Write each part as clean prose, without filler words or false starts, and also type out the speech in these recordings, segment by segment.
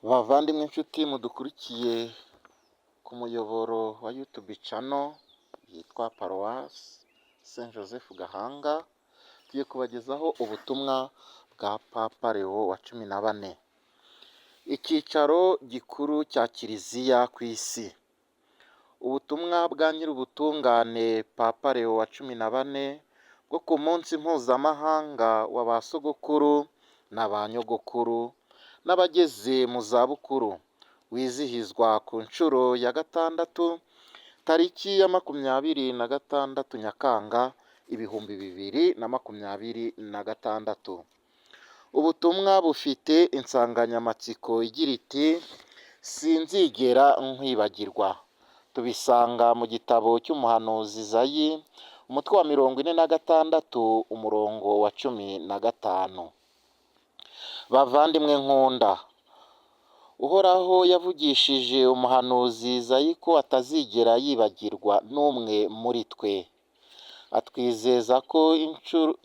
Bavandimwe, inshuti mudukurikiye ku muyoboro wa YouTube channel yitwa Paruwasi Saint Joseph Gahanga, tugiye kubagezaho ubutumwa bwa Papa Leo wa 14. Icyicaro gikuru cya Kiliziya ku isi. Ubutumwa bwa Nyirubutungane Papa Leo wa 14 bwo ku munsi mpuzamahanga wa ba sogokuru na ba nyogokuru n'abageze mu zabukuru, wizihizwa ku nshuro ya gatandatu tariki ya 26 Nyakanga 2026. Ubutumwa bufite insanganyamatsiko igira iti: "Sinzigera nkwibagirwa." Tubisanga mu gitabo cy'umuhanuzi Izayi, umutwe wa 46, umurongo wa 15. Bavandimwe nkunda, Uhoraho yavugishije umuhanuzi Izayi ko atazigera yibagirwa n'umwe muri twe. Atwizeza ko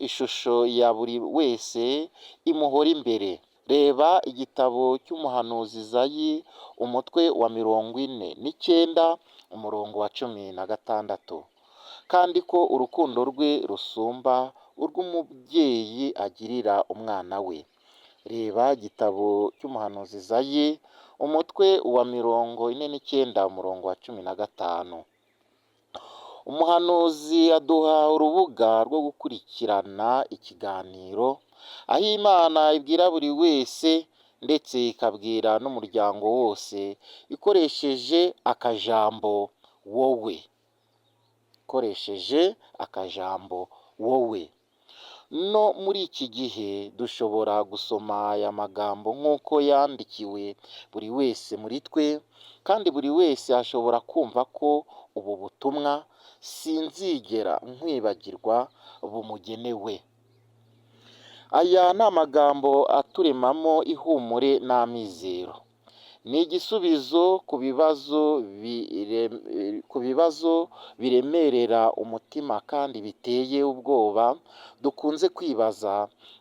ishusho ya buri wese imuhora imbere. Reba igitabo cy'umuhanuzi Izayi, umutwe wa 49, umurongo wa 16. Kandi ko urukundo rwe rusumba urw'umubyeyi agirira umwana we. Reba igitabo cy'umuhanuzi Izayi, umutwe wa 49, umurongo wa 15. Umuhanuzi aduha urubuga rwo gukurikirana ikiganiro, aho Imana ibwira buri wese ndetse ikabwira n'umuryango wose ikoresheje akajambo "wowe". Ikoresheje akajambo "wowe". No muri iki gihe dushobora gusoma aya magambo nk'uko yandikiwe buri wese muri twe, kandi buri wese ashobora kumva ko ubu butumwa "sinzigera nkwibagirwa" bumugenewe. Aya ni amagambo aturemamo ihumure n'amizero. Ni igisubizo ku bibazo biremerera umutima kandi biteye ubwoba dukunze kwibaza,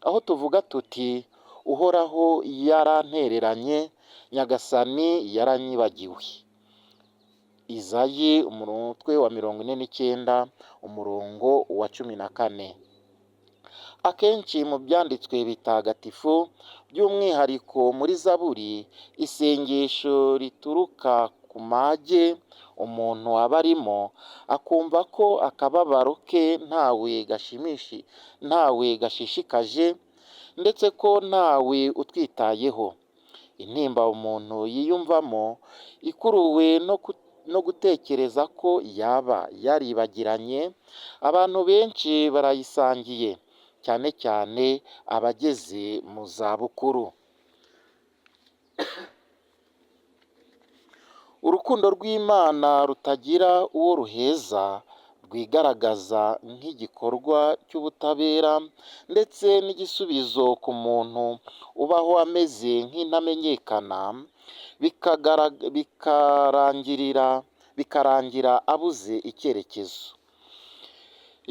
aho tuvuga tuti: "Uhoraho yarantereranye, Nyagasani yaranyibagiwe." Izayi, umutwe wa 49, umurongo wa 14. Akenshi mu byanditswe bitagatifu, by'umwihariko muri Zaburi, isengesho rituruka ku mage umuntu aba arimo, akumva ko akababaro ke ntawe gashishikaje, ndetse ko ntawe utwitayeho. Intimba umuntu yiyumvamo ikuruwe no gutekereza ko yaba yaribagiranye, abantu benshi barayisangiye, cyane cyane abageze mu zabukuru. Urukundo rw'Imana rutagira uwo ruheza, rwigaragaza nk'igikorwa cy'ubutabera ndetse n'igisubizo ku muntu ubaho ameze nk'intamenyekana, bikarangira abuze icyerekezo.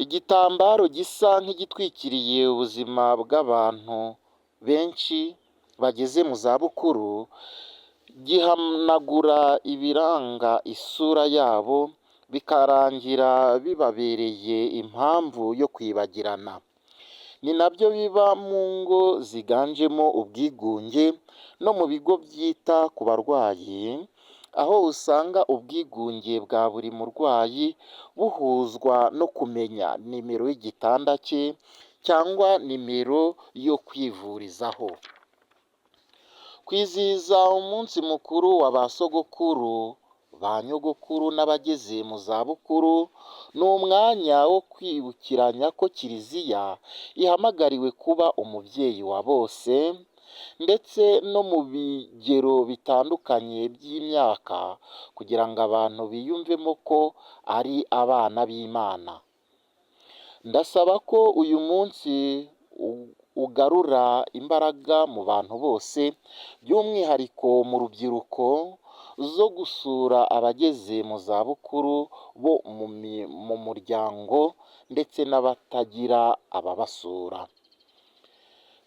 Igitambaro gisa nk'igitwikiriye ubuzima bw'abantu benshi bageze mu zabukuru, gihanagura ibiranga isura yabo, bikarangira bibabereye impamvu yo kwibagirana. Ni nabyo biba mu ngo ziganjemo ubwigunge no mu bigo byita ku barwayi, aho usanga ubwigunge bwa buri murwayi buhuzwa no kumenya nimero y'igitanda cye cyangwa nimero yo kwivurizaho. Kwizihiza umunsi mukuru wa ba sogokuru, ba nyogokuru n'abageze mu zabukuru ni umwanya wo kwibukiranya ko Kiliziya ihamagariwe kuba umubyeyi wa bose, ndetse no mu bigero bitandukanye by'imyaka, kugira ngo abantu biyumvemo ko ari abana b'Imana. Ndasaba ko uyu munsi ugarura imbaraga mu bantu bose, by'umwihariko mu rubyiruko, zo gusura abageze mu zabukuru bo mu muryango ndetse n'abatagira ababasura.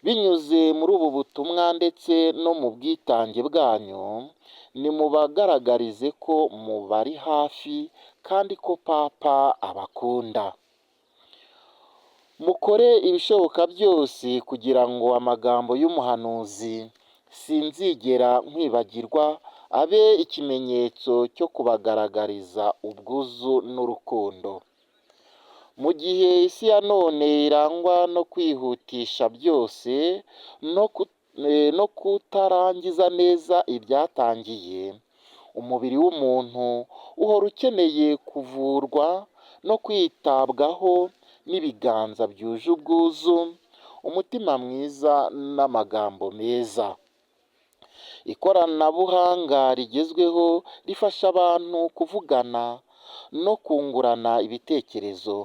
Binyuze muri ubu butumwa ndetse no mu bwitange bwanyu, nimubagaragarize ko mubari hafi kandi ko Papa abakunda. Mukore ibishoboka byose kugira ngo amagambo y'umuhanuzi "Sinzigera nkwibagirwa" abe ikimenyetso cyo kubagaragariza ubwuzu n'urukundo. Mu gihe isi ya none irangwa no kwihutisha byose no kutarangiza neza ibyatangiye, umubiri w'umuntu uhora ukeneye kuvurwa no kwitabwaho n'ibiganza byuje ubwuzu, umutima mwiza n'amagambo meza. Ikoranabuhanga rigezweho rifasha abantu kuvugana no kungurana ibitekerezo,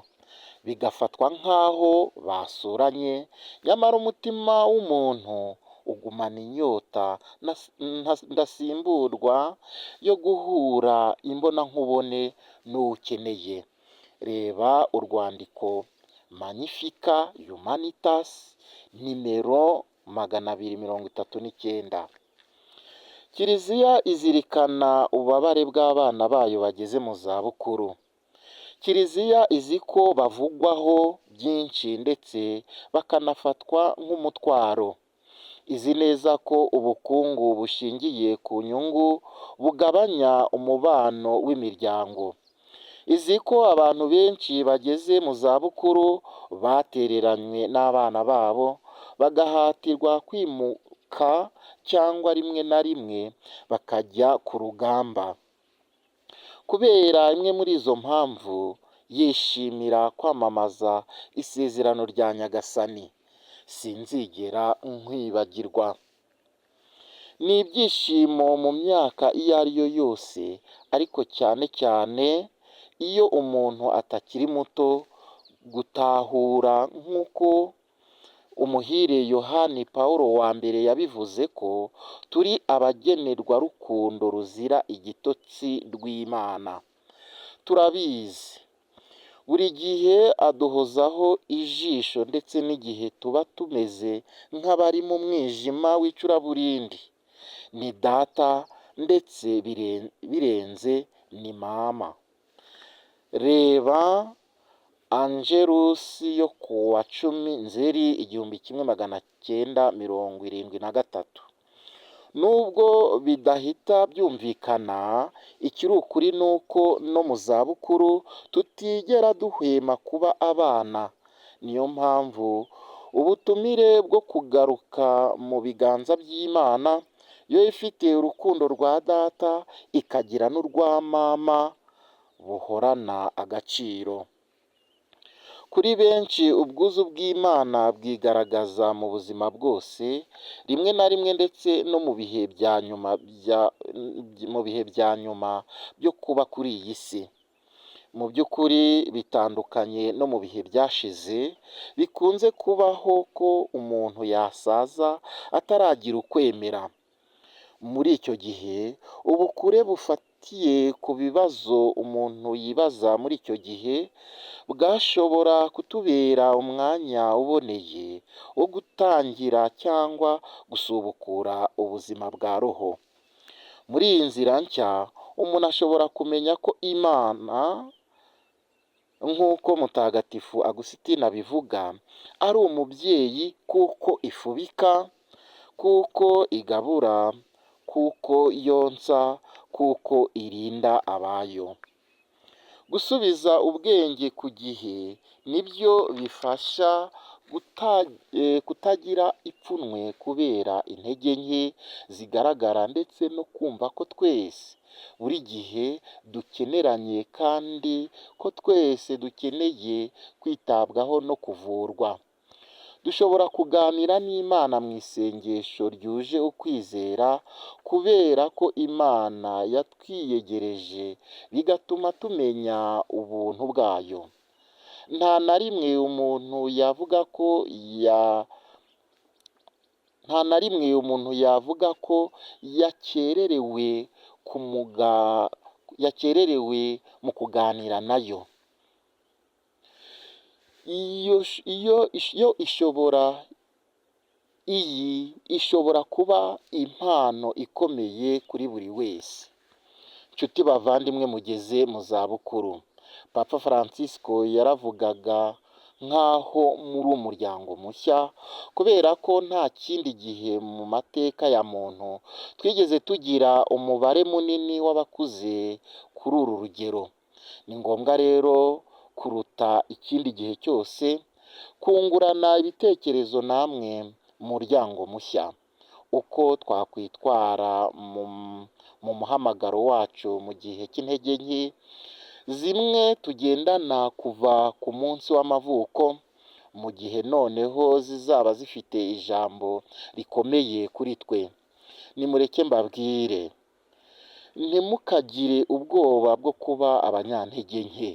bigafatwa nk'aho basuranye, nyamara umutima w'umuntu ugumana inyota ndasimburwa yo guhura imbonankubone n'uwo ukeneye. Reba urwandiko Magnifica Humanitas nimero 239. Kiliziya izirikana ububabare bw'abana bayo bageze mu zabukuru. Kiliziya izi ko bavugwaho byinshi ndetse bakanafatwa nk'umutwaro. Izi neza ko ubukungu bushingiye ku nyungu bugabanya umubano w'imiryango. Izi ko abantu benshi bageze mu zabukuru batereranywe n'abana babo, bagahatirwa kwimuka cyangwa rimwe na rimwe bakajya ku rugamba. Kubera imwe muri izo mpamvu, yishimira kwamamaza isezerano rya Nyagasani: "Sinzigera nkwibagirwa." Ni ibyishimo mu myaka iyo ari yo yose, ariko cyane cyane iyo umuntu atakiri muto, gutahura nk'uko umuhire Yohani Pawulo wa mbere yabivuze ko turi abagenerwarukundo ruzira igitotsi rw'Imana. Turabizi. Buri gihe aduhozaho ijisho ndetse n'igihe tuba tumeze nk'abari mu mwijima w'icuraburindi. Ni data ndetse birenze ni mama. Reba Angelus yo ku wa 10 Nzeri 1973. Nubwo bidahita byumvikana, ikiri ukuri ni uko no mu zabukuru tutigera duhwema kuba abana. Niyo mpamvu ubutumire bwo kugaruka mu biganza by'Imana, yo ifite urukundo rwa data ikagira n'urwa mama, buhorana agaciro. Kuri benshi ubwuzu bw'Imana bwigaragaza mu buzima bwose, rimwe na rimwe ndetse no mu bihe bya nyuma byo kuba kuri iyi si. Mu by'ukuri bitandukanye no mu bihe byashize, bikunze kubaho ko umuntu yasaza ataragira ukwemera. Muri icyo gihe, ubukure bufatiye ku bibazo umuntu yibaza muri icyo gihe, bwashobora kutubera umwanya uboneye wo gutangira cyangwa gusubukura ubuzima bwa roho. Muri iyi nzira nshya, umuntu ashobora kumenya ko Imana, nk'uko Mutagatifu Agusitini abivuga, ari umubyeyi kuko ifubika, kuko igabura, kuko yonsa, kuko irinda abayo. Gusubiza ubwenge ku gihe nibyo bifasha kutagira ipfunwe kubera intege nke zigaragara ndetse no kumva ko twese buri gihe dukeneranye kandi ko twese dukeneye kwitabwaho no kuvurwa. Dushobora kuganira n'Imana mu isengesho ryuje ukwizera kubera ko Imana yatwiyegereje bigatuma tumenya ubuntu bwayo. Nta na rimwe umuntu yavuga ko yakererewe mu kuganira nayo. Iyo ishobora Iyi ishobora kuba impano ikomeye kuri buri wese. Nshuti bavandimwe mugeze mu zabukuru, Papa Francisco yaravugaga nk'aho muri umuryango mushya, kubera ko nta kindi gihe mu mateka ya muntu twigeze tugira umubare munini w'abakuze kuri uru rugero. Ni ngombwa rero kuruta ikindi gihe cyose kungurana ibitekerezo namwe muryango mushya, uko twakwitwara mu muhamagaro wacu mu gihe cy'intege nke zimwe tugendana kuva ku munsi w'amavuko, mu gihe noneho zizaba zifite ijambo rikomeye kuri twe. Nimureke mbabwire, ntimukagire ubwoba bwo kuba abanyantege nke.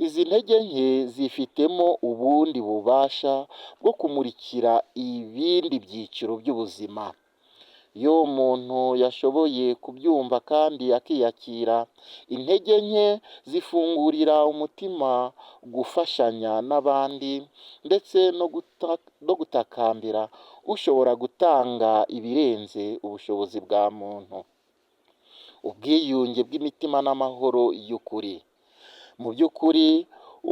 Izi ntege nke zifitemo ubundi bubasha bwo kumurikira ibindi byiciro by'ubuzima. Iyo umuntu yashoboye kubyumva kandi akiyakira, intege nke zifungurira umutima gufashanya n'abandi ndetse no gutakambira ushobora gutanga ibirenze ubushobozi bwa muntu. Ubwiyunge bw'imitima n'amahoro y'ukuri. Mu by'ukuri,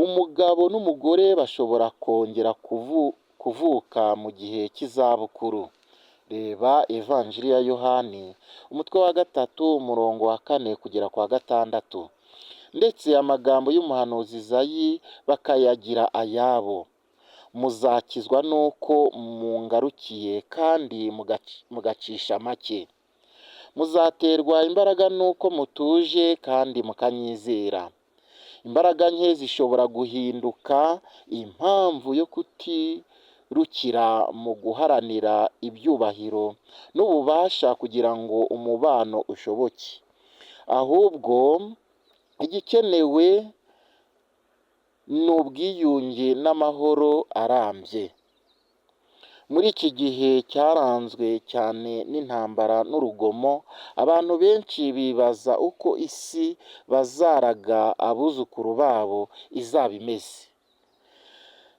umugabo n'umugore bashobora kongera kuvuka mu gihe cy'izabukuru. Reba Evanjiri ya Yohani, umutwe wa 3, umurongo wa 4 kugera ku wa 6. Ndetse amagambo y'umuhanuzi Izayi bakayagira ayabo. Muzakizwa nuko mungarukiye kandi mugacisha make. Muzaterwa imbaraga nuko mutuje kandi mukanyizera. Imbaraga nke zishobora guhinduka impamvu yo kutirukira mu guharanira ibyubahiro n'ububasha kugira ngo umubano ushoboke. Ahubwo igikenewe ni ubwiyunge n'amahoro arambye. Muri iki gihe cyaranzwe cyane n'intambara n'urugomo, abantu benshi bibaza uko isi bazaraga abuzukuru babo izaba imeze.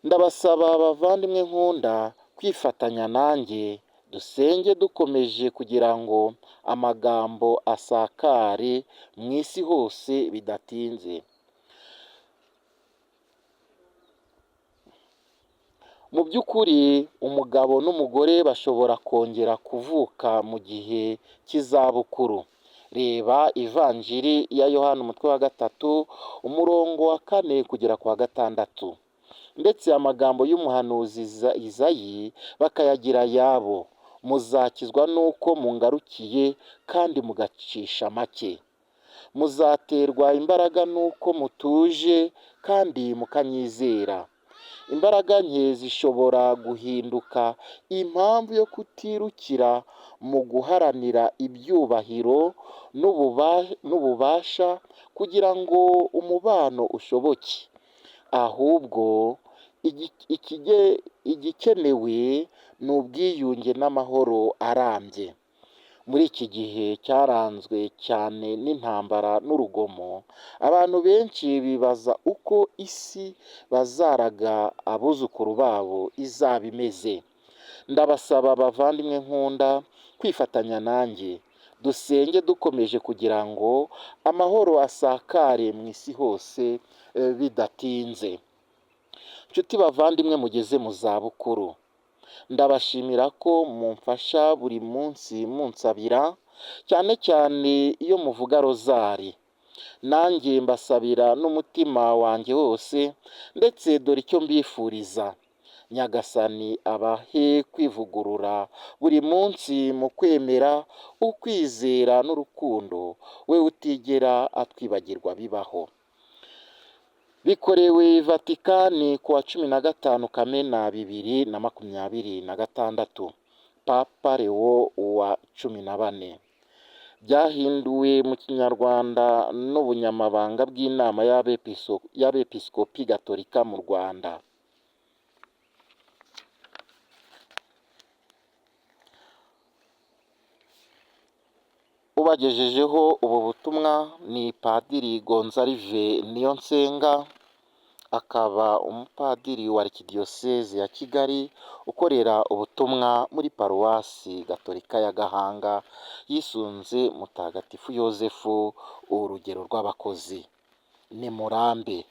Ndabasaba bavandimwe nkunda kwifatanya nanjye, dusenge dukomeje kugira ngo amagambo asakare mu isi hose bidatinze. Mu by'ukuri, umugabo n'umugore bashobora kongera kuvuka mu gihe cy'izabukuru. Reba Ivanjiri ya Yohani umutwe wa 3, umurongo wa 4 kugera ku wa 6. Ndetse amagambo y'umuhanuzi Izayi bakayagira ayabo. Muzakizwa nuko mungarukiye kandi mugacisha make. Muzaterwa imbaraga nuko mutuje kandi mukanyizera. Imbaraga nke zishobora guhinduka impamvu yo kutirukira mu guharanira ibyubahiro n'ububasha kugira ngo umubano ushoboke. Ahubwo igikenewe ni ubwiyunge n'amahoro arambye. Muri iki gihe cyaranzwe cyane n'intambara n'urugomo, abantu benshi bibaza uko isi bazaraga abuzukuru babo izaba imeze. Ndabasaba bavandimwe nkunda kwifatanya nanjye, dusenge dukomeje kugira ngo amahoro asakare mu isi hose bidatinze. Nshuti bavandimwe mugeze mu zabukuru, ndabashimira ko mumfasha buri munsi munsabira, cyane cyane iyo muvuga rozari. Nanjye mbasabira n'umutima wanjye wose, ndetse dore icyo mbifuriza. Nyagasani abahe kwivugurura buri munsi mu kwemera, ukwizera n'urukundo, we utigera atwibagirwa bibaho. Bikorewe Vatikani ku wa 15 Kamena 2026. Papa Leo wa 14. Byahinduwe mu Kinyarwanda n'ubunyamabanga bw'Inama y'Abepiskopi Gatolika mu Rwanda. Ubagejejeho ubu butumwa ni Padiri Gonzalve Niyonsenga, akaba umupadiri wa Arikidiyosezi ya Kigali ukorera ubutumwa muri Paruwasi Gatolika ya Gahanga, yisunze Mutagatifu Yozefu, urugero rw'abakozi. Nimurambe.